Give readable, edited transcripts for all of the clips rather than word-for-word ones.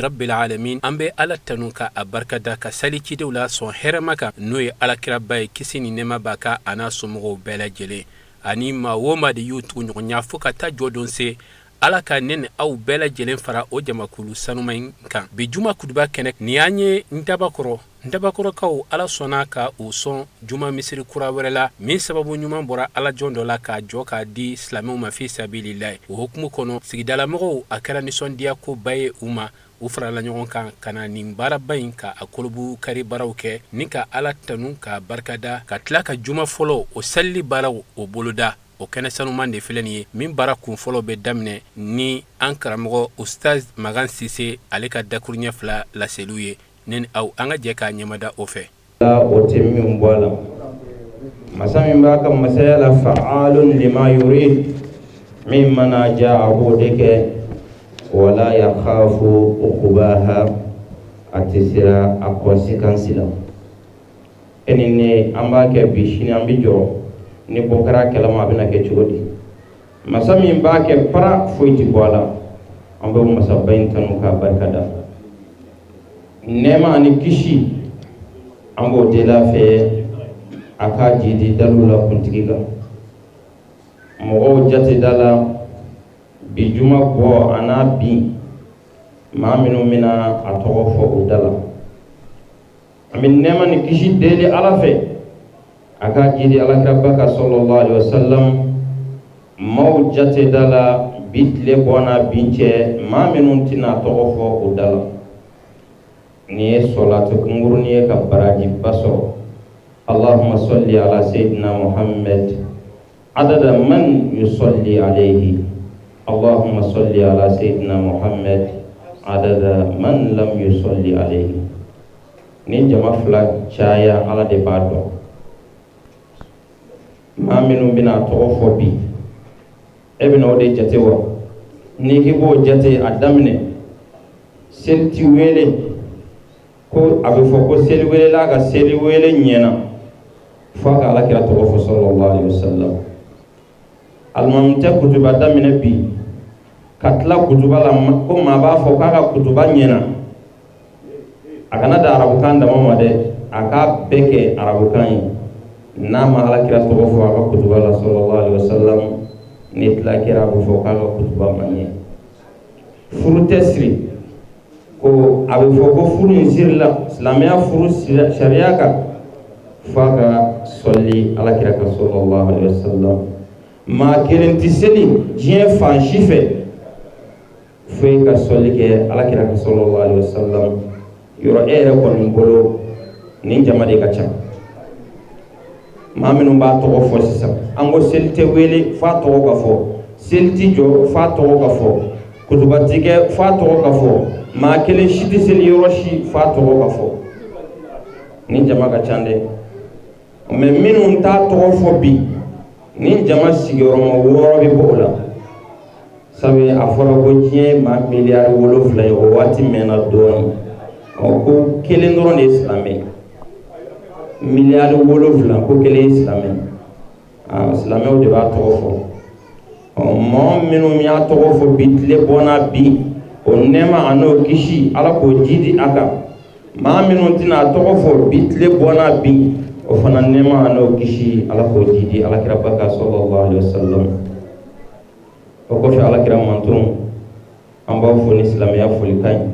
Rabbil alamin. An bɛ Ala tanu ka a barikada, ka sali cidenw la sɔn hɛrɛma kan, n'o ye alakiraba ye, kisi ni nɛɛma b'a kan, a n'a somɔgɔw bɛɛ lajɛlen ani maa o maa de y'u tugu ɲɔgɔnya fo ka taa jɔ don se. Ala ka ne ni aw bɛɛ lajɛlen fara o jamakulu sanuma in kan. Bi juma kutuba kɛnɛ nin, an ye Ntabakɔrɔ. Ntabakɔrɔkaw, Ala sɔnna ka u sɔn juma misiri kura wɛrɛ la, min sababu ɲuman bɔra alajɔn dɔ la k'a jɔ k'a di silamɛw ma fi sabililahi. O hukumu kɔnɔ, sigidalamɔgɔw, a kɛra nisɔndiya koba ye u ma. U farala ɲɔgɔn kan ka na nin baaraba in ka a kolobu kari baaraw kɛ ni ka Ala tanu k'a barikada, ka tila ka juma fɔlɔ o salili baaraw o boloda. O kɛnɛ sanuman de filɛ nin ye, min baara kun fɔlɔ bɛ daminɛ ni an karamɔgɔ Ustaz Makan Sise, ale ka dakuruɲɛ fila laseliw ye. Ne ni aw, an ka jɛ k'a ɲɛmada o fɛ. O tɛ min bɔ a la, masa min b'a ka masaya la, fa'alun lima yurid, min mana ja a b'o de kɛ, wala yakhafu uqbaha, a tɛ siran a conséquence la. E ni ne, an b'a kɛ bi, sini an bɛ jɔrɔ ni bɔ kɛra a kalama, a bɛna kɛ cogo di? Masa min b'a kɛ para, foyi tɛ bɔ a la, an bɛ masaba in tanu k'a barika da. Nɛɛma ani kisi, an b'o deli a fɛ, a k'a jidi dalu la kuntigi kan, mɔgɔw jate da la bi juma bɔ a n'a bin, maa minnu bɛna a tɔgɔ fɔ u da la. An bɛ nɛɛma ni kisi deli Ala fɛ, a k'a jidi alakiraba kan, sallallahu alaihi wasallam, maaw jate da la bi tile bɔ n'a bin cɛ, maa minnu tɛna a tɔgɔ fɔ u da la. Nin ye sɔlatu kunkurunin ye ka barajiba sɔrɔ. Allahumma salli ala sayyidina Muhammad adada man yusalli alayhi, Allahumma salli ala sayyidina Muhammad adada man lam yusalli alayhi. Ni jama fila caya, Ala de b'a dɔn. Maa minnu bɛna a tɔgɔ fɔ bi, e bɛna o de jate wa? N'i k'i b'o jate, a daminɛ seli ti wele ko a bɛ fɔ ko seli welela ka seli wele ɲɛna fo a ka alakira tɔgɔ fɔ, sallallahu alaihi wasallam. Alimami tɛ kutuba daminɛ bi ka tila kutuba la ko maa b'a fɔ k'a ka kutuba ɲɛna. A kana da arabukan dama ma dɛ, a k'a bɛɛ kɛ arabukan ye. N'a ma alakira tɔgɔ fɔ a ka kutuba la, sallallahu alaihi wasallam, ni tila kɛra, a bɛ fɔ k'a ka kutuba ma ɲɛ. Furu tɛ siri ko a bɛ fɔ ko furu in sirila silamɛya furu sariya kan f'a ka sɔli alakira kan, sallallahu alaihi wasallam. Maa kelen tɛ seli diɲɛ fan si fɛ fo i ka sɔli kɛ alakira kan, sallallahu alaihi wasallam. Yɔrɔ e yɛrɛ kɔni bolo, nin jama de ka ca, maa minnu b'a tɔgɔ fɔ sisan. An ko seli tɛ wele f'a tɔgɔ ka fɔ, seli tɛ jɔ f'a tɔgɔ ka fɔ, kutuba tɛ kɛ f'a tɔgɔ ka fɔ, maa kelen si tɛ seli yɔrɔ si f'a tɔgɔ ka fɔ. Nin jama ka ca dɛ, mais minnu t'a tɔgɔ fɔ bi, nin jama sigiyɔrɔma 6 bɛ bɔ o la, sabu a fɔra ko diɲɛ maa miliyari 7 ye, o waati mɛnna dɔɔnin. Ɔ, ko kelen dɔrɔn de ye silamɛ ye. Miliyari 7, ko kelen ye silamɛ. Aa, silamɛw de b'a tɔgɔ fɔ. Ɔ, mɔgɔ minnu y'a tɔgɔ fɔ bi tile bɔnna bi, o nɛɛma a n'o kisi, Ala k'o jidi a kan. Maa minnu tɛna a tɔgɔ fɔ bi tile bɔnna bi, o fana nɛɛma a n'o kisi, Ala k'o jidi alakiraba kan, sallallahu alaihi wasallam. O kɔfɛ, alakira mantonw, an b'aw fo ni silamɛya folikan ye,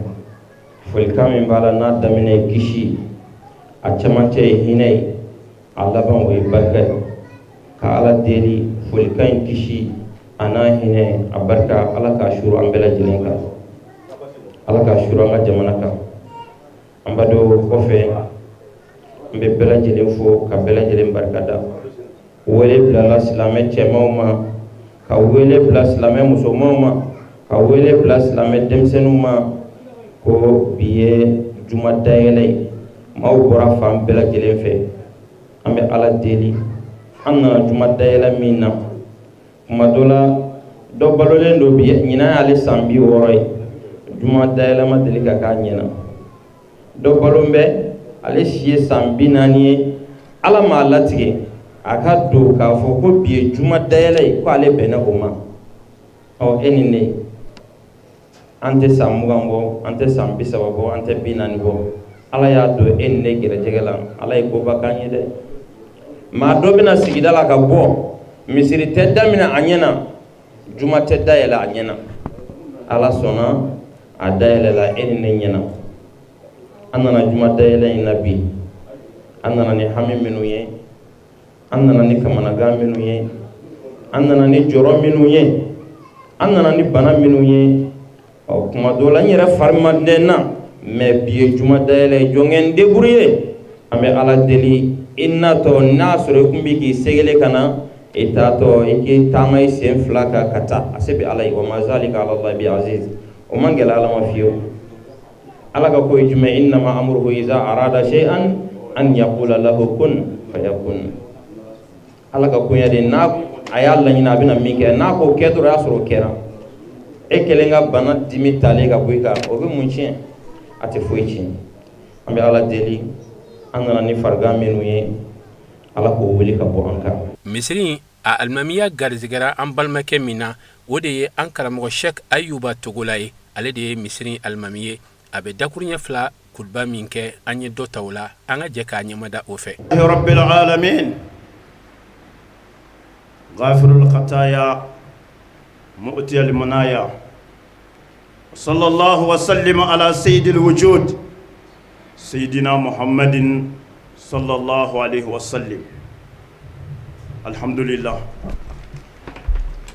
folikan min b'a la n'a daminɛ ye kisi, a cɛmancɛ ye hinɛ ye, a laban o ye barika ye. Ka Ala deli, folikan in kisi a n'a hinɛ a barika, Ala k'a suru an bɛɛ lajɛlen kan, Ala k'a suru an ka jamana kan. An b'a dɔn kɔfɛ, n bɛ bɛɛ lajɛlen fo ka bɛɛ lajɛlen barika da. Wele bilala silamɛ cɛmanw ma, ka wele bila silamɛ musomanw ma, ka wele bila silamɛ denmisɛnninw ma ko bi ye juma dayɛlɛ ye. Maaw bɔra fan bɛɛ lajɛlen fɛ. An bɛ Ala deli, an nana juma dayɛlɛ min na, kuma dɔ la dɔ balolen don bi, ɲinan y'ale san 60 ye, juma dayɛlɛ ma deli ka k'a ɲɛna. Dɔ balo bɛ, ale si ye san 40 ye, Ala m'a latigɛ a ka don k'a fɔ ko bi ye juma dayɛlɛ ye, ko ale bɛnna o ma. Ɔ, e ni ne An tɛ san 20 bɔ, an tɛ san 30 bɔ, an tɛ 40 bɔ. Ala y'a don e ni ne gɛrɛjɛgɛ la. Ala ye koba k'an ye dɛ. Maa dɔ bɛna sigida la ka bɔ, misiri tɛ daminɛ a ɲɛ na, juma tɛ dayɛlɛ a ɲɛ na. Ala sɔnna, a dayɛlɛla e ni ne ɲɛ na. An nana juma dayɛlɛ in na bi, an nana ni hami minnu ye, an nana ni kamanagan minnu ye, an nana ni jɔrɔ minnu ye, an nana ni bana minnu ye. Ɔ, kuma dɔ la n yɛrɛ fari man di n na, mais bi ye juma dayɛlɛ ye, jɔnkɛ n débrouiller. An bɛ Ala deli, i natɔ n'a sɔrɔ i kun bɛ k'i segele ka na, i taatɔ i k'i taama i sen fila kan ka taa. A se bɛ Ala ye. Wa ma zalika ala Allahi bi aziz. O man gɛlɛ Ala ma fiyewu. Ala ka ko ye jumɛn? Innama amruhu iza arada shay'an an yaqula lahu kun fayakun. Ala ka koɲɛ de, n'a a y'a laɲini, a bɛna min kɛ, n'a ko kɛ dɔrɔn, o y'a sɔrɔ o kɛra. E kɛlen ka bana dimi talen ka bɔ i kan, o bɛ mun tiɲɛ? A tɛ foyi tiɲɛ. An bɛ Ala deli, an nana ni farigan minnu ye, Ala k'o wuli ka bɔ an kan. Misiri a alimamiya garisɛgɛra an balimakɛ min na, o de ye an karamɔgɔ Sɛk Ayuba Togola ye. Ale de ye misiri alimami ye. A bɛ dakuruɲɛ fila kutuba min kɛ, an ye dɔ ta o la, an ka jɛ k'a ɲɛmada o fɛ. Rabbil alamin ghafirul khataya mu'tiyal manaya sallallahu wa sallim ala sayyidil wujud sayyidina muhammadin sallallahu alaihi wa sallim. Alhamdulillah,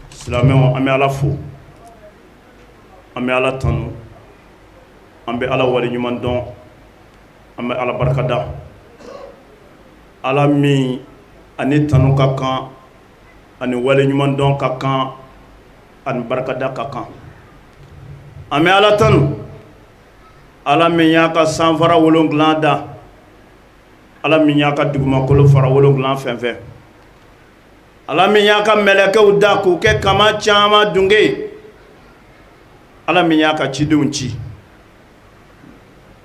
silamɛw, an bɛ Ala fo, an bɛ Ala tanu, an bɛ Ala waleɲuman dɔn, an bɛ Ala barikada. Ala min ani tanu ka kan, ani waleɲuman dɔn ka kan, ani barikada ka kan. An bɛ Ala tanu, Ala min y'a ka sanfara 7 da, Ala min y'a ka dugumakolo fara 7 fɛn fɛn, Ala min y'a ka mɛlɛkɛw da k'u kɛ kama caman dunge, Ala min y'a ka cidenw ci.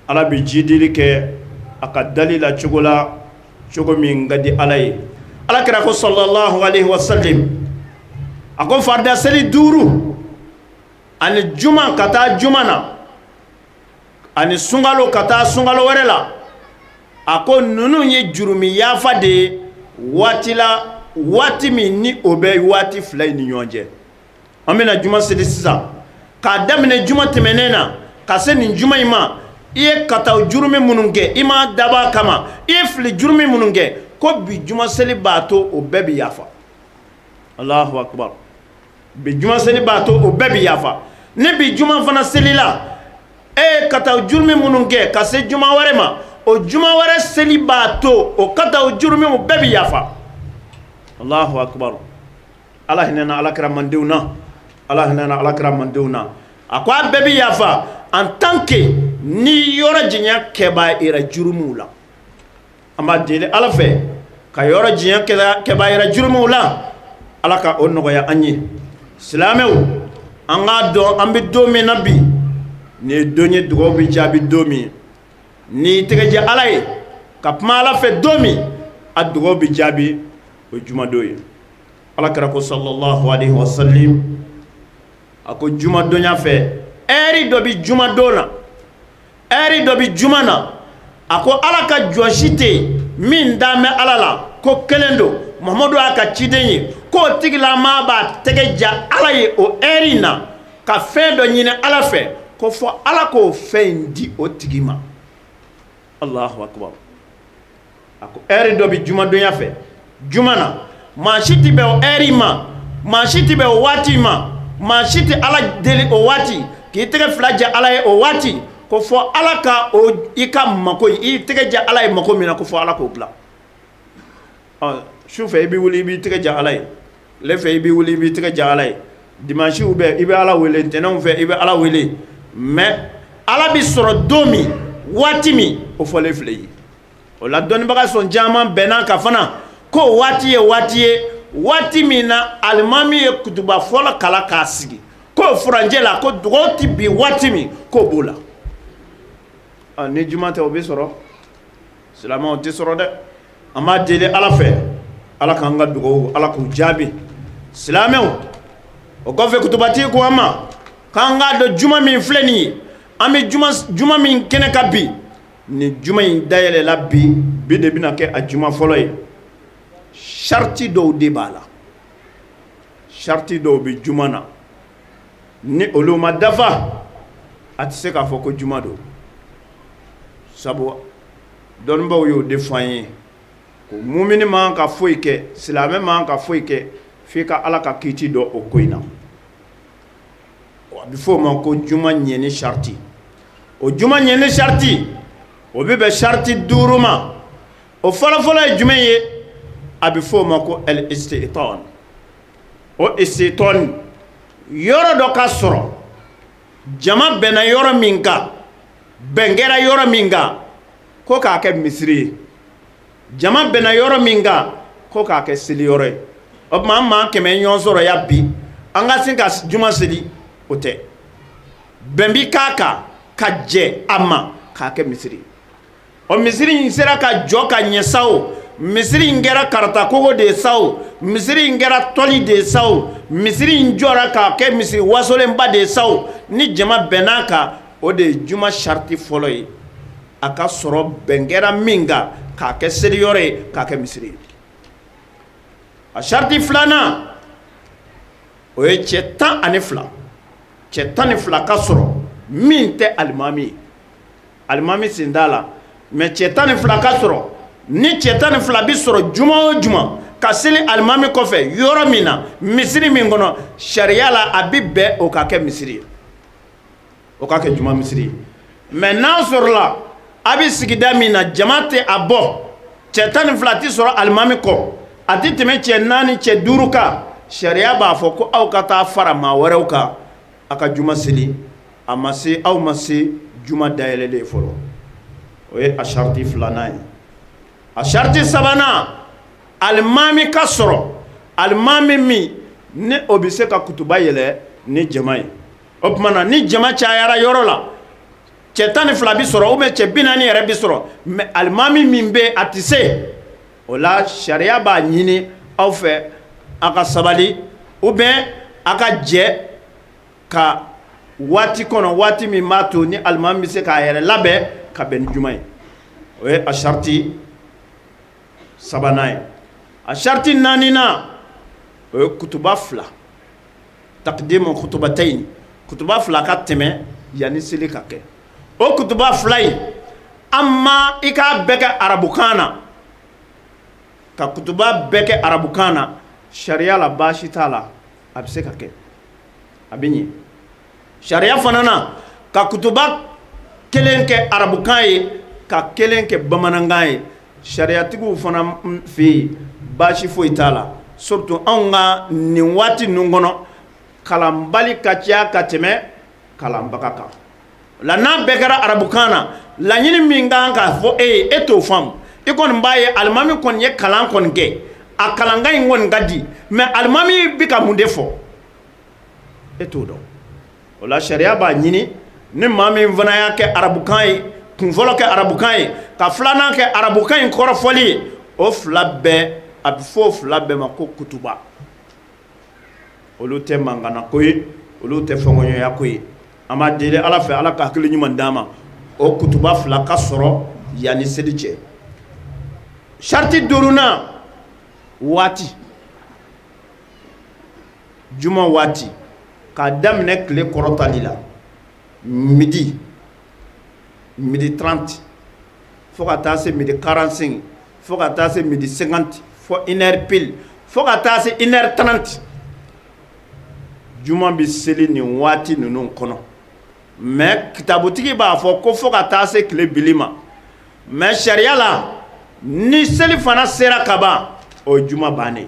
Ala bɛ jidili kɛ a ka dali la cogo la, cogo min ka di Ala ye. Ala kira ko sallallahu alaihi wasallam, a ko farida seli 5 ani juma ka taa juma na, ani sunkalo ka taa sunkalo wɛrɛ la, a ko ninnu ye jurumi yafa de ye waati la, waati min ni o bɛ waati fila in ni ɲɔgɔn cɛ. An bɛna juma seli sisan. K'a daminɛ juma tɛmɛnen na ka se nin juma in ma, i ye kataw jurumi minnu kɛ, i m'a dab'a kama, i ye fili jurumi minnu kɛ, ko bi juma seli b'a to o bɛɛ bɛ yafa. Alahu akubar. Bi juma seli b'a to o bɛɛ bɛ yafa. Ni bi juma fana selila, e ye kataw jurumi minnu kɛ ka se juma wɛrɛ ma, o juma wɛrɛ seli b'a to o kataw jurumiw bɛɛ bɛ yafa. Alahu akubar. Ala hinɛna Ala kira mandenw na, Ala hinɛna Ala kira mandenw na. A ko a bɛɛ bɛ yafa en tant que ni yɔrɔ janya kɛbayira jurumiw la. An b'a deli Ala fɛ ka yɔrɔ janya kɛbayira jurumiw la, Ala ka o nɔgɔya an ye. Silamɛw, an k'a dɔn an bɛ don min na bi, nin ye don ye dugawu bɛ jaabi don min. N'i tɛgɛ jɛ Ala ye ka kuma Ala fɛ don min, a dugawu bɛ jaabi, o ye jumadon ye. Ala kira ko sallallahu alaihi wasallam, a ko jumadonya fɛ, ɛri dɔ bɛ jumadon na, ɛri dɔ bɛ juma na, a ko Ala ka jɔn si tɛ yen min dalen bɛ Ala la ko kelen don, Muhamadu y'a ka ciden ye, k'o tigilamaa b'a tɛgɛ ja Ala ye o ɛri in na ka fɛn dɔ ɲini Ala fɛ, ko fɔ Ala k'o fɛn in di o tigi ma. Allahu akbar. A ko ɛri dɔ bɛ jumadonya fɛ juma na, maa si tɛ bɛn o ɛri ma, maa si tɛ bɛn o waati ma, maa si tɛ Ala deli o waati k'i tɛgɛ fila jɛ Ala ye o waati, ko fɔ Ala ka o i ka mako, i tɛgɛ jɛ Ala ye mako min na, ko fɔ Ala k'o dilan. Ɔ, su fɛ i bɛ wuli, i b'i tɛgɛ jɛ Ala ye, tile fɛ i bɛ wuli, i b'i tɛgɛ jɛ Ala ye, dimanche bɛɛ i bɛ Ala wele, ntɛnɛnw fɛ i bɛ Ala wele, mais Ala bɛ sɔrɔ don min, waati min, o fɔlen filɛ ye. O la dɔnnibaga sɔn caman bɛnna kan fana ko waati ye waati ye, waati min na alimami ye kutuba fɔlɔ kalan k'a sigi, k'o furancɛ la ko dugawu tɛ bin waati min, k'o b'o la. Ni juma tɛ, o bɛ sɔrɔ? Silamɛw, tɛ sɔrɔ dɛ. An b'a deli Ala fɛ, Ala k'an ka dugawu, Ala k'u jaabi. Silamɛw, o kɔfɛ kutubatigi ko an ma K'an k'a dɔn juma min filɛ nin ye, an bɛ juma min kɛnɛ kan bi, nin juma in dayɛlɛla bi, bi de bɛna kɛ a juma fɔlɔ ye. Sariti dɔw de b'a la, sariti dɔw bɛ juma na, ni olu ma dafa, a tɛ se k'a fɔ ko juma don. Sabu dɔnnibaw y'o de fɔ an ye ko mumini man ka foyi kɛ, silamɛ man ka foyi kɛ f'i ka Ala ka kiiti dɔn o ko in na. A bɛ fɔ o ma ko juma ɲɛni sariti. O juma ɲɛni sariti, o bɛ bɛn sariti duuru ma. O fɔlɔfɔlɔ ye jumɛn ye? A bɛ fɔ o ma ko al istitan. O istitan, yɔrɔ dɔ ka sɔrɔ jama bɛnna yɔrɔ min kan, bɛn kɛra yɔrɔ min kan ko k'a kɛ misiri ye, jama bɛnna yɔrɔ min kan ko k'a kɛ seliyɔrɔ ye. O tuma an maa 100 ɲɔgɔn sɔrɔ yan bi, an ka sin ka juma seli, o tɛ. Bɛn bi k'a kan ka jɛ a ma k'a kɛ misiri ye. Ɔ misiri in sera ka jɔ ka ɲɛ sa o, misiri in kɛra karata kogo de ye sa o, misiri in kɛra tɔli de ye sa o, misiri in jɔra k'a kɛ misiri wasolenba de ye sa o, ni jama bɛnn'a kan, o de ye juma sariti fɔlɔ ye. A ka sɔrɔ bɛn kɛra min kan k'a kɛ seliyɔrɔ ye, k'a kɛ misiri ye. A sariti filanan, o ye cɛ 12, cɛ 12 ka sɔrɔ min tɛ alimami ye. Alimami sen t'a la, mais cɛ 12 ka sɔrɔ. Ni cɛ 12 bɛ sɔrɔ juma o juma ka seli alimami kɔfɛ yɔrɔ min na, misiri min kɔnɔ, sariya la a bɛ bɛn o ka kɛ misiri ye, o ka kɛ juma misiri ye. Mais n'a sɔrɔla a bɛ sigida min na, jama tɛ a bɔ, cɛ 12 tɛ sɔrɔ alimami kɔ, a tɛ tɛmɛ cɛ naani, cɛ duuru kan, sariya b'a fɔ ko aw ka taa fara maa wɛrɛw kan, a ka juma seli. A ma se, aw ma se juma dayɛlɛlen fɔlɔ. O ye a sariti filanan ye. A sariti sabanan, alimami ka sɔrɔ, alimami min ni o bɛ se ka kutuba yɛlɛ ni jama ye. O tuma na ni jama cayara yɔrɔ la, cɛ 12 bɛ sɔrɔ ou bien cɛ 40 yɛrɛ bɛ sɔrɔ, mais alimami min bɛ a tɛ se o la, sariya b'a ɲini aw fɛ a ka sabali ou bien a ka jɛ ka waati kɔnɔ, waati min b'a to ni alimami bɛ se k'a yɛrɛ labɛn ka bɛn ni juma ye. O ye a sariti sabanan ye. A sariti naaninan, o ye kutuba fila, takdimu kutubatayini, kutuba fila ka tɛmɛ yanni seli ka kɛ. O kutuba fila in, amma i k'a bɛɛ kɛ arabukan na, ka kutuba bɛɛ kɛ arabukan na, sariya la baasi t'a la, a bɛ se ka kɛ, a bɛ ɲɛ. Sariya fana na, ka kutuba kelen kɛ arabukan ye, ka kelen kɛ bamanankan ye, sariyatigiw fana fɛ yen, baasi foyi t'a la. Surtout anw ka nin waati ninnu kɔnɔ, kalanbali ka ca ka tɛmɛ kalanbaga kan. La n'a bɛɛ kɛra arabukan na, laɲini min kan k'a fɔ e ye, e t'o faamu. I kɔni b'a ye alimami kɔni ye kalan kɔni kɛ, a kalankan in kɔni ka di, mais alimami bɛ ka mun de fɔ, e t'o dɔn. O la sariya b'a ɲini ni maa min fana y'a kɛ arabukan ye, kun fɔlɔ kɛ arabukan ye, ka filanan kɛ arabukan in kɔrɔfɔli ye, o fila bɛɛ, a bɛ fɔ o fila bɛɛ ma ko kutuba. Olu tɛ mankanna ko ye, olu tɛ fɔnkɔɲɔgɔnya ko ye. An b'a deli Ala fɛ, Ala ka hakili ɲuman d'an ma. O kutuba fila ka sɔrɔ yanni seli cɛ. Sariti duurunan, waati, juma waati k'a daminɛ tile kɔrɔtali la midi, midi 30, fo ka taa se midi 45, fo ka taa se midi 50, fo une heure pile, fo ka taa se 1h30. Juma bɛ seli nin waati ninnu kɔnɔ. Mais kitabutigi b'a fɔ ko fo ka taa se tile bili ma. Mais sariya la, ni seli fana sera ka ban, o ye juma bannen.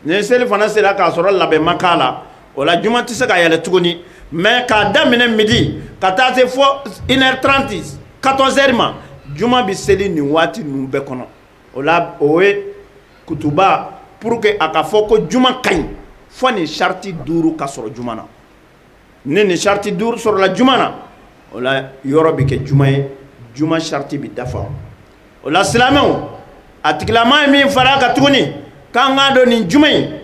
Ni seli fana sera k'a sɔrɔ labɛn ma k'a la, o la juma tɛ se ka yɛlɛ tuguni. Mais k'a daminɛ midi ka taa se fo 1h30, 14h ma, juma bɛ seli nin waati ninnu bɛɛ kɔnɔ. O la o ye kutuba pour que a ka fɔ ko juma ka ɲi, fo nin sariti duuru ka sɔrɔ juma na. Ni nin sariti duuru sɔrɔla juma na, o la yɔrɔ bɛ kɛ juma ye, juma sariti bɛ dafa. O la silamɛw, a tigilama ye min fara a kan tuguni, k'an k'a dɔn nin juma in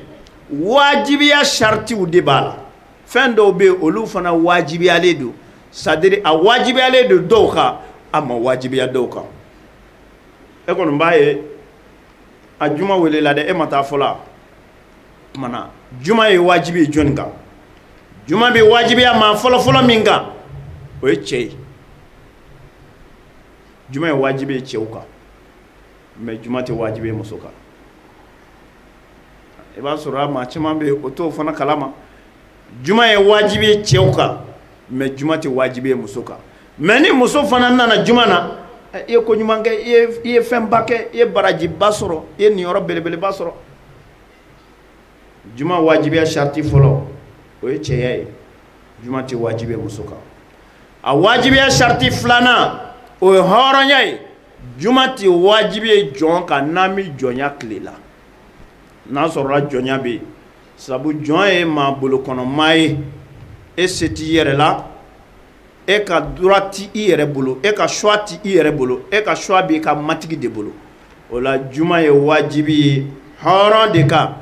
wajibiya saritiw de b'a la. Fɛn dɔw bɛ yen, olu fana wajibiyalen don, c'est-à-dire a wajibiyalen don dɔw kan, a ma wajibiya dɔw kan. E kɔni b'a ye, a juma welela dɛ, e ma taa fɔlɔ. Tuma na juma ye wajibi ye jɔnni kan? Juma bɛ wajibiya maa fɔlɔfɔlɔ min kan, o ye cɛ ye. Juma ye wajibi ye cɛw kan, mais juma tɛ wajibi ye muso kan. I b'a sɔrɔ maa caman bɛ, o t'o fana kalama. Juma ye wajibi ye cɛw kan, mais juma tɛ wajibi ye muso kan. Mais ni muso fana nana juma na, i ye ko ɲuman kɛ, i ye fɛnba kɛ, i ye barajiba sɔrɔ, i ye niyɔrɔ belebeleba sɔrɔ. Juma wajibiya sariti fɔlɔ, o ye cɛya ye. Juma tɛ wajibi ye muso kan. A wajibiya sariti filanan, o ye hɔrɔnya ye. Juma tɛ wajibi ye jɔn kan n'an bɛ jɔnya tile la, n'a sɔrɔla jɔnya bɛ yen. Sabu jɔn ye maa bolokɔnɔ maa ye, e se t'i yɛrɛ la, e ka droit tɛ i yɛrɛ bolo, e ka choix tɛ i yɛrɛ bolo, e ka choix b'i ka matigi de bolo. O la juma ye wajibi ye hɔrɔn de kan,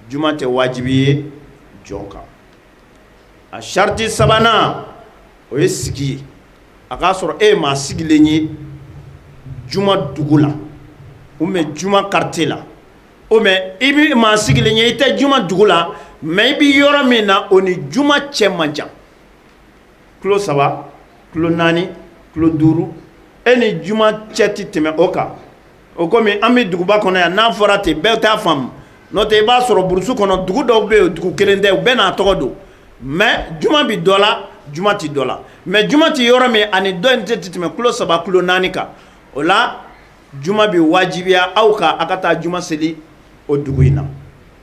juma tɛ wajibi ye jɔn kan. A sariti sabanan, o ye sigi ye. A k'a sɔrɔ e ye maa sigilen ye juma dugu la ou bien juma quartier la, ou bien i bɛ maa sigilen ye, i tɛ juma dugu la, mais i bɛ yɔrɔ min na, o ni juma cɛ man jan, kilo 3, kilo 4, kilo 5, e ni juma cɛ tɛ tɛmɛ o kan. O komi an bɛ duguba kɔnɔ yan, n'a fɔra ten, bɛɛ t'a faamu. N'o tɛ, i b'a sɔrɔ burusu kɔnɔ, dugu dɔw bɛ yen, dugu kelen tɛ, u bɛɛ n'a tɔgɔ don, mais juma bɛ dɔ la, juma tɛ dɔ la. Mais juma tɛ yɔrɔ min, ani dɔ in tɛ tɛmɛ kilo 3, kilo 4 kan. O la juma bɛ wajibiya aw kan, aw ka taa juma seli o dugu in na.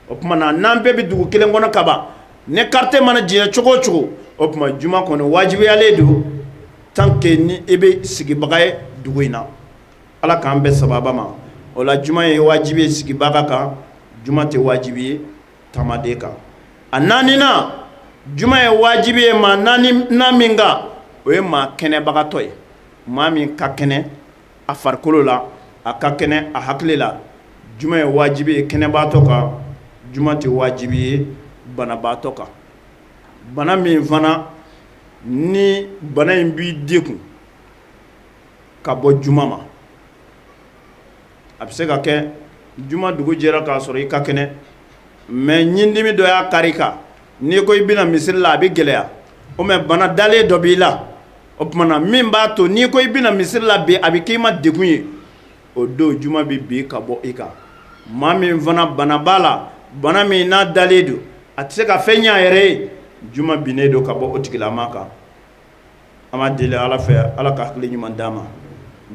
O tuma na, n'an bɛɛ bɛ dugu kelen kɔnɔ kaban, ni quartier mana janya cogo o cogo, o tuma juma kɔni wajibiyalen don tant que ni i bɛ sigibaga ye dugu in na. Ala k'an bɛɛ sababa ma. O la juma ye wajibi ye sigibaga kan, juma tɛ wajibi ye taamaden kan. A naaninan, juma ye wajibi ye maa naaninan min kan, o ye maa kɛnɛbagatɔ ye, maa min ka kɛnɛ a farikolo la, a ka kɛnɛ a hakili la. Juma ye wajibi ye kɛnɛbaatɔ kan, juma tɛ wajibi ye banabaatɔ kan, bana min fana ni bana in b'i degun ka bɔ juma ma. A bɛ se ka kɛ juma dugu jɛra k'a sɔrɔ i ka kɛnɛ, mais ɲindimi dɔ y'a kari kan, n'i ko i bɛna misiri la, a bɛ gɛlɛya. O mais bana dalen dɔ b'i la, o tuma na min b'a to n'i ko i bɛna misiri la bi, a bɛ k'i ma degun ye, o don juma bɛ bin ka bɔ i kan. Maa min fana bana b'a la, bana min n'a dalen don, a tɛ se ka fɛn ɲɛ a yɛrɛ ye, juma binnen don ka bɔ o tigilama kan. An b'a deli Ala fɛ, Ala ka hakili ɲuman d'an ma.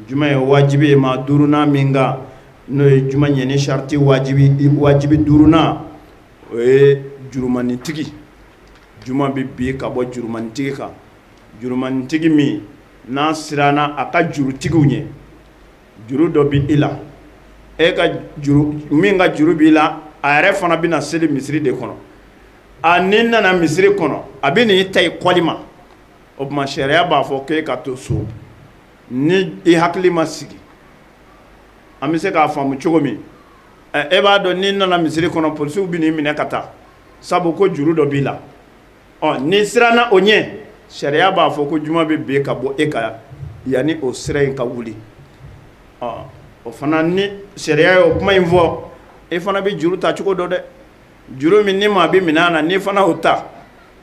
Juma ye wajibi ye maa duurunan min kan, n'o ye juma ɲɛni sariti wajibi wajibi duurunan, o ye jurumanitigi. Juma bɛ bin ka bɔ jurumanitigi kan, jurumanitigi min n'a siranna a ka jurutigiw ɲɛ. Juru dɔ bɛ i la, e ka juru, min ka juru b'i la, a yɛrɛ fana bɛna seli misiri de kɔnɔ. A n'i nana misiri kɔnɔ, a bɛ n'i ta i kɔli ma. O tuma sariya b'a fɔ k'e ka to so ni i hakili ma sigi. An bɛ se k'a faamu cogo min, e b'a dɔn n'i nana misiri kɔnɔ, polisiw bɛ n'i minɛ ka taa, sabu ko juru dɔ b'i la. Ɔ n'i siranna o ɲɛ, sariya b'a fɔ ko juma bɛ bin ka bɔ e kan yanni o sira in ka wuli. Ɔ o fana, ni sariya ye o kuma in fɔ, e fana bɛ juru ta cogo dɔn dɛ. Juru min ni maa bɛ minɛ a na, n'i fana o ta,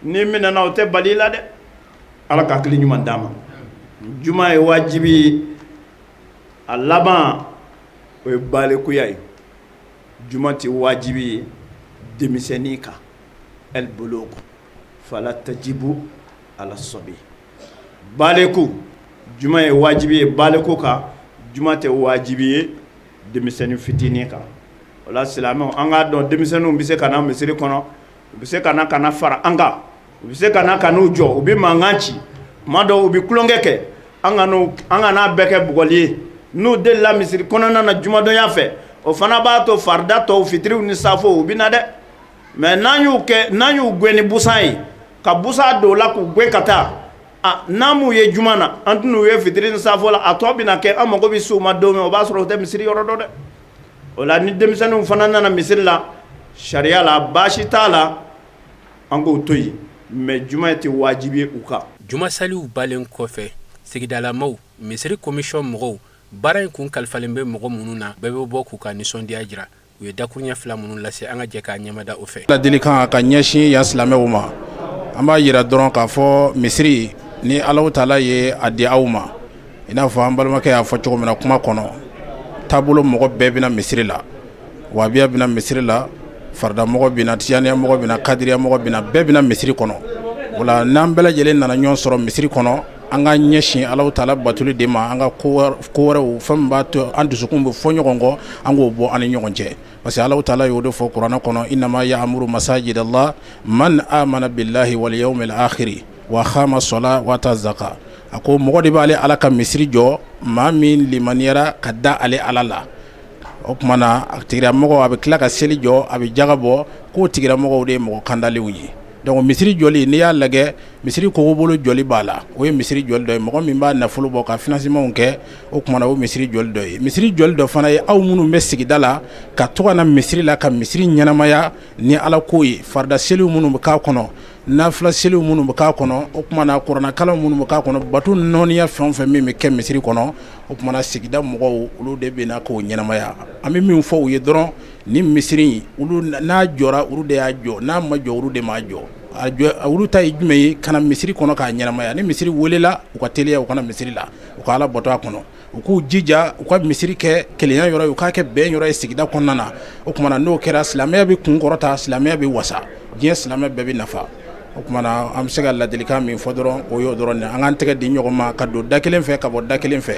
n'i minɛna, o tɛ bali la dɛ. Ala ka hakili ɲuman d'an ma. Juma ye wajibi ye. A laban, o ye balikuya ye. Juma tɛ wajibi ye denmisɛnnin kan. Al-bulugh fala tajibu ala sabi. Baliku, juma ye wajibi ye baliku kan, juma tɛ wajibi ye denmisɛnnin fitinin kan. O la silamɛw, an k'a dɔn denmisɛnninw bɛ se ka na misiri kɔnɔ, u bɛ se ka na ka na fara an kan, u bɛ se ka na ka n'u jɔ, u bɛ mankan ci tuma dɔw, u bɛ tulonkɛ kɛ. An kana bɛɛ kɛ bugɔli ye. N'u delila misiri kɔnɔna na jumadonya fɛ, o fana b'a to farida tɔw, fitiriw ni safow, u bɛ na dɛ. Mais n'an y'u kɛ, n'an y'u gɛn ni busan ye, ka busan don o la k'u gɛn ka taa, n'an m'u ye juma na, an tɛn'u ye fitiri ni safo la. A tɔ bɛna kɛ, an mago bɛ s'u ma don min, o b'a sɔrɔ u tɛ misiri yɔrɔ dɔn dɛ. O la ni denmisɛnninw fana nana misiri la, sariya la baasi t'a la, an k'o to yen. Mais juma tɛ wajibi ye u kan. Jumasaliw balen kɔfɛ, sigidalamaw, misiri commission mɔgɔw, baara in kun kalifalen bɛ mɔgɔ minnu na, bɛɛ bɛ bɔ k'u ka nisɔndiya jira. U ye dakuruɲɛ fila minnu lase, an ka jɛ k'a ɲɛmada o fɛ. Ladilikan ka ɲɛsin yan silamɛw ma, an b'a jira dɔrɔn k'a fɔ misiri ni Alahu taala ye a di aw ma, i n'a fɔ an balimakɛ y'a fɔ cogo min na kuma kɔnɔ, taabolo mɔgɔ bɛɛ bɛna misiri la, wahabiya bɛna misiri la, faridamɔgɔ bɛna, tijaniyamɔgɔ bɛna, kadiriyamɔgɔ bɛna, bɛɛ bɛna misiri kɔnɔ. O la n'an bɛɛ lajɛlen nana ɲɔgɔn sɔrɔ misiri kɔnɔ, an ka ɲɛsin Alahu taala batoli de ma, an ka ko wɛrɛw, fɛn min b'a to an dusukun bɛ fɔ ɲɔgɔn kɔ, an k'o bɔ an ni ɲɔgɔn cɛ, parce que Alahu taala y'o de fɔ kuranɛ kɔnɔ: innama ya'muru masajidallah man amana billahi wal yawmil akhiri wa aqama sala wa ata zaka. A ko mɔgɔ de b'ale Ala ka misiri jɔ, maa min limaniyara ka da ale Ala la. O tuma na a tigilamɔgɔ a bɛ tila ka seli jɔ, a bɛ jaga bɔ, k'o tigilamɔgɔw de ye mɔgɔ kandalenw ye. Donc misiri jɔli, n'i y'a lajɛ, misiri kogobolo jɔli b'a la, o ye misiri jɔli dɔ ye. Mɔgɔ min b'a nafolo bɔ ka financement kɛ, o tuma na o misiri jɔli dɔ ye. Misiri jɔli dɔ fana ye aw minnu bɛ sigida la ka to ka na misiri la, ka misiri ɲɛnamaya ni Ala ko ye, farida seliw minnu bɛ k'a kɔnɔ, nafila seliw minnu bɛ k'a kɔnɔ, o tuma na kuranɛkalan minnu bɛ k'a kɔnɔ, bato nɔniya fɛn o fɛn min bɛ kɛ misiri kɔnɔ, o tuma na sigida mɔgɔw, olu de bɛ na k'o ɲɛnamaya. An bɛ min fɔ u ye dɔrɔn, ni misiri olu n'a jɔra, olu de y'a jɔ, n'a ma jɔ, olu de m'a jɔ. A jɔ, olu ta ye jumɛn ye? Ka na misiri kɔnɔ k'a ɲɛnamaya. Ni misiri welela, u ka teliya u ka na misiri la, u ka Ala bato a kɔnɔ, u k'u jija u ka misiri kɛ kelenya yɔrɔ ye, u k'a kɛ bɛn yɔrɔ ye sigida kɔnɔna na. O tuma na n'o kɛra, silamɛya bɛ kun kɔrɔta, silamɛya bɛ wasa, diɲɛ silamɛ bɛɛ bɛ nafa. O tuma na an bɛ se ka ladilikan min fɔ dɔrɔn, o y'o dɔrɔn de, an k'an tɛgɛ di ɲɔgɔn ma ka don da kelen fɛ, ka bɔ da kelen fɛ.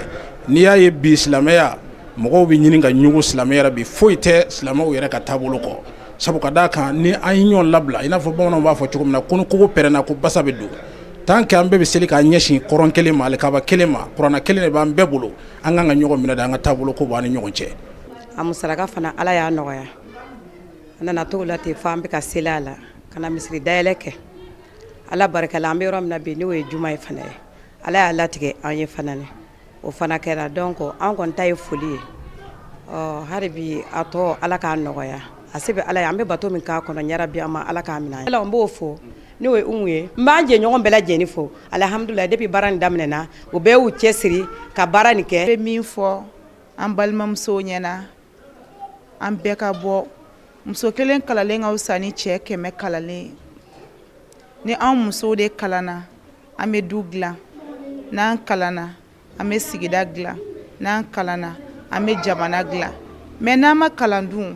N'i y'a ye bi silamɛya mɔgɔw bɛ ɲini ka ɲugu silamɛya la bi, foyi tɛ silamɛw yɛrɛ ka taabolo kɔ. Sabu ka d'a kan, ni an ye ɲɔgɔn labila, i n'a fɔ bamananw b'a fɔ cogo min na ko ni kogo pɛrɛnna, ko basa bɛ don. Tant que an bɛɛ bɛ seli k'an ɲɛsin kɔrɔn kelen ma, alikaba kelen ma, kuranɛ kelen de b'an bɛɛ bolo, an kan ka ɲɔgɔn minɛ de, an ka taabolo ko b'an ni ɲɔgɔn cɛ. A musaraka fana, Ala y'a nɔgɔya, an nana t'o la ten fo an bɛ ka seli a la, ka na misiri dayɛlɛ kɛ. Ala barika la, an bɛ yɔrɔ min na bi, n'o ye juma ye fana ye, Ala y'a latigɛ an ye fana, o fana kɛra. Donc an kɔni ta ye foli ye. Ɔ hali bi a tɔ, Ala k'a nɔgɔya, a se bɛ Ala ye. An bɛ bato min k'a kɔnɔ, yarabi an ma, Ala k'a minɛ. Ala n b'o fo, n'o ye Umu ye. N b'an jɛɲɔgɔn bɛɛ lajɛlen fo. Alihamudulila, depuis baara nin daminɛna, u bɛɛ y'u cɛ siri ka baara nin kɛ. Bɛ min fɔ an balimamusow ɲɛna, an bɛɛ ka bɔ. Muso kelen kalalen ka fisa ni cɛ 100 kalalen. Ni an musow de kalanna, an bɛ du dilan. N'an kalanna, an bɛ sigida dilan. N'an kalanna, an bɛ jamana dilan. Mais n'an ma kalan dun,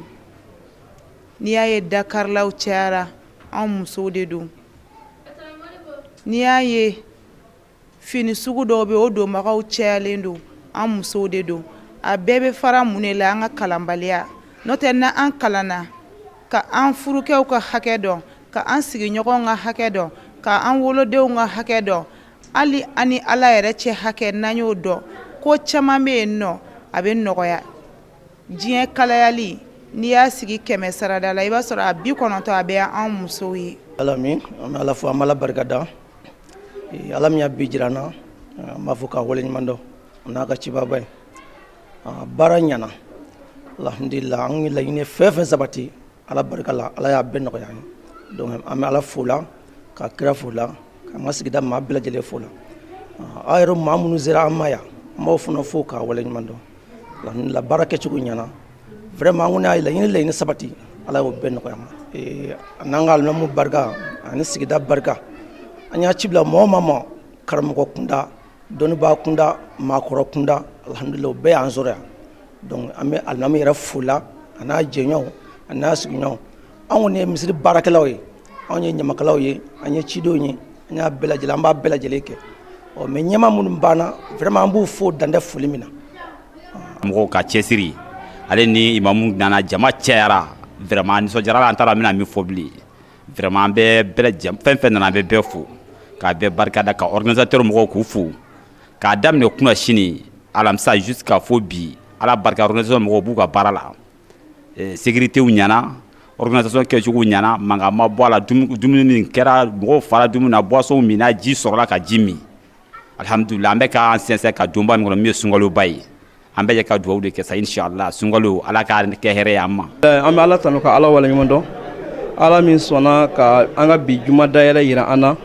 n'i y'a ye dakarilaw cayara, anw musow de don. N'i y'a ye fini sugu dɔw bɛ, o donbagaw cayalen don, an musow de don. A bɛɛ bɛ fara mun de la? An ka kalanbaliya. N'o tɛ, n' an kalanna ka an furukɛw ka hakɛ dɔn, ka an sigiɲɔgɔnw ka hakɛ dɔn, ka an wolodenw ka hakɛ dɔn, hali an ni Ala yɛrɛ cɛ hakɛ, n'an y'o dɔn, ko caman bɛ yen nɔ, a bɛ nɔgɔya. Diɲɛ kalayali, n'i y'a sigi 100 sarada la, i b'a sɔrɔ a 90, a bɛ an musow ye. Ala min an bɛ Ala fo, an bɛ Ala barika da, Ala min y'a bi jira an na, an b'a fɔ k'a waleɲuman dɔn n'a ka cibaba ye. Baara ɲɛna, alhamdulillah. An ye laɲini fɛn fɛn sabati, Ala barika la, Ala y'a bɛɛ nɔgɔya an ye. Donc an bɛ Ala fo la, ka kira fo la, k'an ka sigida maa bɛɛ lajɛlen fo la. Aw yɛrɛ maa minnu sera an ma yan, an b'aw fana fo k'a waleɲuman dɔn. Alhamdulillah, baara kɛcogo ɲɛna vraiment. An kɔni y'a laɲini sabati, Ala y'o bɛɛ nɔgɔya ma. A n'an ka alimamu barika ani sigida barika, an y'a ci bila mɔgɔ ma ma, karamɔgɔ kunda, dɔnnibaa kunda, maakɔrɔ kunda, alhamdulillah, o bɛɛ y'an sɔrɔ yan. Donc an bɛ alimamu yɛrɛ fo la, a n'a jɛɲɔgɔnw, a n'a sigiɲɔgɔnw. Anw kɔni ye misiri baarakɛlaw ye, anw ye ɲamakalaw ye, an ye cidenw ye, an y'a bɛɛ lajɛlen, an b'a bɛɛ lajɛlen kɛ. Ɔ mais ɲɛmaa minnu banna, vraiment, an b'u fo dantɛ foli min na. Mɔgɔw ka cɛsiri ale ni imamu nana, jama cayara vraiment, nisɔndiyara. An taara, an bɛna min fɔ bilen, vraiment, an bɛ bɛɛ, fɛn fɛn nana, an bɛ bɛɛ fo k'a bɛɛ barikada, ka organisateur mɔgɔw k'u fo, k'a daminɛ kunna sini alamisa jusqu'à fo bi. Ala barika, organisation mɔgɔw b'u ka baara la, sécurité ɲɛna, organisation kɛcogo ɲɛna, mankan ma bɔ a la. Dumuni kɛra, mɔgɔw fara dumuni na, boisson minna, ji sɔrɔla ka ji min, alhamdulillah. An bɛ k'an sɛnsɛn ka donba min kɔnɔ, min ye sunkaloba ye, an bɛ jɛ ka dugawu de kɛ sa, inshallah. Sunkalo, Ala k'a kɛ hɛrɛ ye an ma. An bɛ Ala tanu ka Ala waleɲuman dɔn. Ala min sɔnna ka an ka bi juma dayɛlɛ yira an na,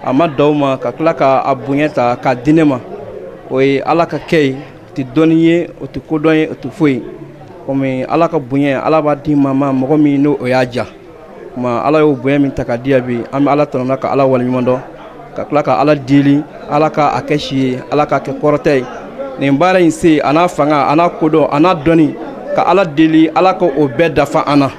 a ma dan o ma, ka tila ka a bonya ta k'a di ne ma, o ye Ala ka kɛ ye. O tɛ dɔnni ye, o tɛ kodɔn ye, o tɛ foyi ye. Komi Ala ka bonya, Ala b'a di maa ma, mɔgɔ min n'o o y'a diya. Tuma Ala y'o bonya min ta ka di yan bi, an bɛ Ala tanu ka Ala waleɲuman dɔn, ka tila ka Ala deli, Ala ka a kɛ si ye, Ala k'a kɛ kɔrɔta ye. Nin baara in se a n'a fanga, a n'a kodɔn, a n'a dɔnni, ka Ala deli, Ala ka o bɛɛ dafa an na.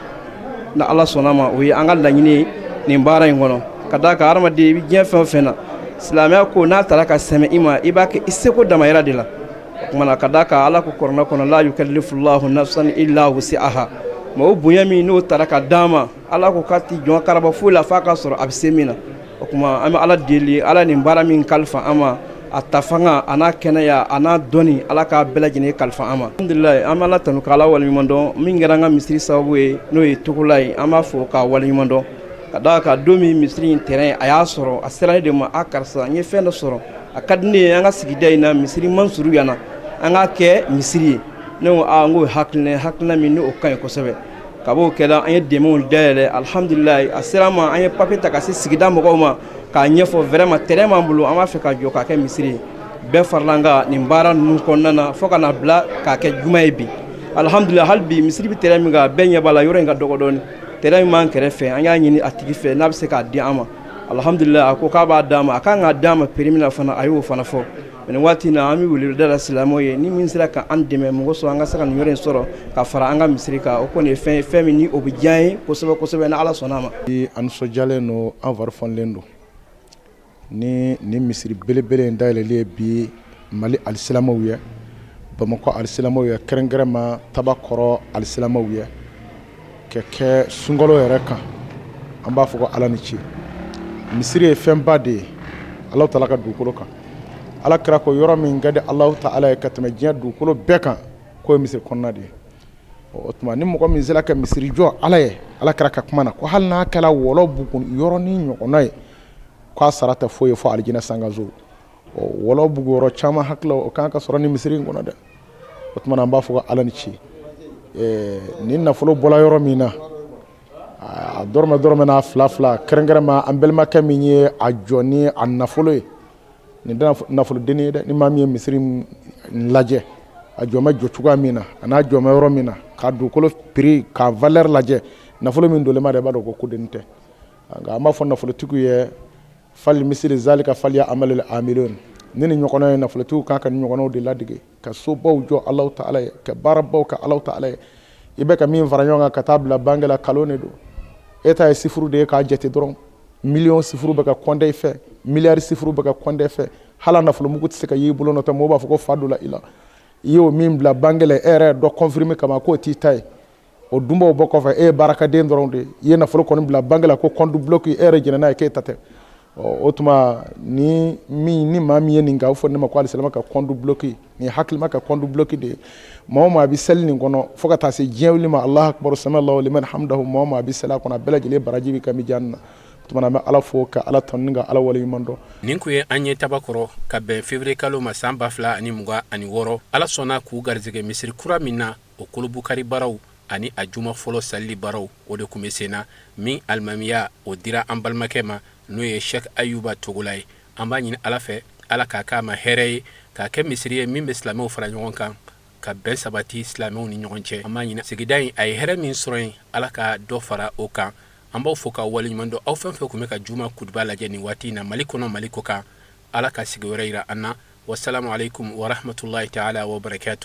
Ni Ala sɔnna ma, o ye an ka laɲini ye nin baara in kɔnɔ. Ka d'a kan hadamaden, i bɛ diɲɛ fɛn o fɛn na, silamɛya ko n'a taara ka sɛmɛ i ma, i b'a kɛ i seko damayira de la. O tuma na, ka d'a kan Ala ko kuranɛ kɔnɔ: la yukallifullahu nafsan illa wusi'aha. Mais o bonya min n'o taara ka d'an ma, Ala ko k'a tɛ jɔn karaba foyi la f'a ka sɔrɔ a bɛ se min na. O tuma an bɛ Ala deli, Ala nin baara min kalifa an ma, a ta fanga, a n'a kɛnɛya, a n'a dɔnni, Ala k'a bɛɛ lajɛlen kalifa an ma. Alhamdulilayi, an bɛ Ala tanu k'Ala waleɲuman dɔn. Min kɛra an ka misiri sababu ye, n'o ye Togola ye, an b'a fɔ k'a waleɲuman dɔn. Ka d'a kan don min misiri in terrain a y'a sɔrɔ, a sera ne de ma: a karisa, n ye fɛn dɔ sɔrɔ, a ka di ne ye an ka sigida in na, misiri man suru yan na, an k'a kɛ misiri ye. Ne ko aa, n k'o ye hakilina ye, hakilina min n'o ka ɲi kosɛbɛ. Ka b'o kɛra, an ye dɛmɛw dayɛlɛ. Alihamdulilayi, a sera an ma, an ye papier ta ka se sigida mɔgɔw ma k'a ɲɛfɔ: vraiment, terrain b'an bolo, an b'a fɛ ka jɔ k'a kɛ misiri ye. Bɛɛ farala an kan nin baara ninnu kɔnɔna na fo ka na bila k'a kɛ juma ye bi. Alihamdulilayi, hali bi misiri bɛ terrain min kan, bɛɛ ɲɛ b'a la, yɔrɔ in ka dɔgɔ dɔɔni. Terrain min b'an kɛrɛfɛ, an y'a ɲini a tigi fɛ n'a bɛ se k'a di an ma. Alihamdulilayi, a ko k'a b'a d'an ma. A kan k'a d'an ma prix min na fana, a y'o fana fɔ. Nin waati in na, an bɛ weleweleda la silamɛw ye, ni min sera ka an dɛmɛ mɔgɔ sɔrɔ, an ka se ka nin yɔrɔ in sɔrɔ ka fara an ka misiri kan, o kɔni ye fɛn ye, fɛn min ni o bɛ diya an ye kosɛbɛ kosɛbɛ, ni Ala sɔnna a ma. An nisɔndiyalen don, an fari fɔnilen don ni nin misiri belebele in dayɛlɛli ye bi Mali alisilamɛw ye, Bamakɔ alisilamɛw ye, kɛrɛnkɛrɛnma Tabakɔrɔ alisilamɛw ye, ka kɛ sunkalo yɛrɛ kan. An b'a fɔ ko Ala ni ce. Misiri ye fɛnba de ye Alahu taala ka dugukolo kan. Ala kira ko yɔrɔ min ka di Alahu taala ye ka tɛmɛ diɲɛ dugukolo bɛɛ kan, k'o ye misiri kɔnɔna de ye. O tuma ni mɔgɔ min sera ka misiri jɔ Ala ye, Ala kira ka kuma na, ko hali n'a kɛra wɔlɔ bugun yɔrɔnin ɲɔgɔnna ye, k'a sara tɛ foyi ye fo alijinɛ sankanso. Wɔlɔ bugu yɔrɔ caman hakili o kan ka sɔrɔ ni misiri in kɔnɔ dɛ. O tuma an b'a fɔ ko Ala ni ce. Nin nafolo bɔra yɔrɔ min na, a dɔrɔmɛ dɔrɔmɛ n'a fila fila, kɛrɛnkɛrɛnma an balimakɛ min ye a jɔ ni a nafolo ye, nin tɛ nafolodennin ye dɛ. Ni maa min ye misiri lajɛ, a jɔ bɛ jɔ cogoya min na, a n'a jɔ bɛ yɔrɔ min na, ka dugukolo prix k'a valeur lajɛ, nafolo min donnen b'a la, i b'a dɔn ko kodennin tɛ. Nka an b'a fɔ nafolotigiw ye: fali misili zalika faliya amalil amilun. Ni nin ɲɔgɔnna ye, nafolotigiw kan ka nin ɲɔgɔnnaw de ladege, ka sobaw jɔ Alahu taala ye, ka baarabaw kɛ Alahu taala ye. I bɛ ka min fara ɲɔgɔn kan ka taa bila banque la, kalon de don. E ta ye sifuru de ye k'a jate dɔrɔn. Miliyɔn sifuru bɛ ka kɔnte i fɛ, miliyari sifuru bɛ ka kɔnte i fɛ, hali nafolomugu tɛ se ka y'i bolo nɔ tɛ. Mɔgɔw b'a fɔ ko fa donna i la. I y'o min bila banque la, e yɛrɛ dɔ confirmer kama k'o t'i ta ye. O dunbaw bɔ kɔfɛ, e ye baarakaden dɔrɔn de ye. I ye nafolo kɔni bila banque la ko compte bloqué, e yɛrɛ jɛnna n'a ye k'e ta tɛ. O tuma ni min ni maa min ye nin kɛ, a bɛ fɔ ne ma ko alisilama ka compte bloqué. Nin ye hakilima ka compte bloqué de ye. Maa o maa bɛ seli nin kɔnɔ fo ka taa se diɲɛ wuli ma, Alahu akibaru, sami Alahu liman hamidahu, maa o maa bɛ seli a kɔnɔ, a bɛɛ lajɛlen baraji bɛ kɛ mijan na. O tuma an bɛ Ala fo ka Ala tanu ka Ala waleɲuman dɔn. Nin kun ye an ye Tabakɔrɔ ka bɛn février kalo ma san 2026. Ala sɔnna k'u garisɛgɛ misiri kura min na, o kolobukari baaraw ani a juma fɔlɔ salili baaraw, o de tun bɛ sen na. Min alimamiya o dira an balimakɛ ma, n'o ye Sɛki Ayuba Togola ye. An b'a ɲini Ala fɛ, Ala k'a k'a ma hɛrɛ ye, k'a kɛ misiri ye min bɛ silamɛw fara ɲɔgɔn kan, ka bɛn sabati silamɛw ni ɲɔgɔn cɛ. An b'a ɲini sigida in, a ye hɛrɛ min sɔrɔ yen, Ala ka dɔ fara o kan. An b'aw fo ka waleɲuman dɔn, aw fɛn fɛn tun bɛ ka juma kutuba lajɛ nin waati in na, Mali kɔnɔ, Mali kɔ kan. Ala ka sigi wɛrɛ yira an na. Wasalamu aleykum warahmatulahi taala wabarakatu.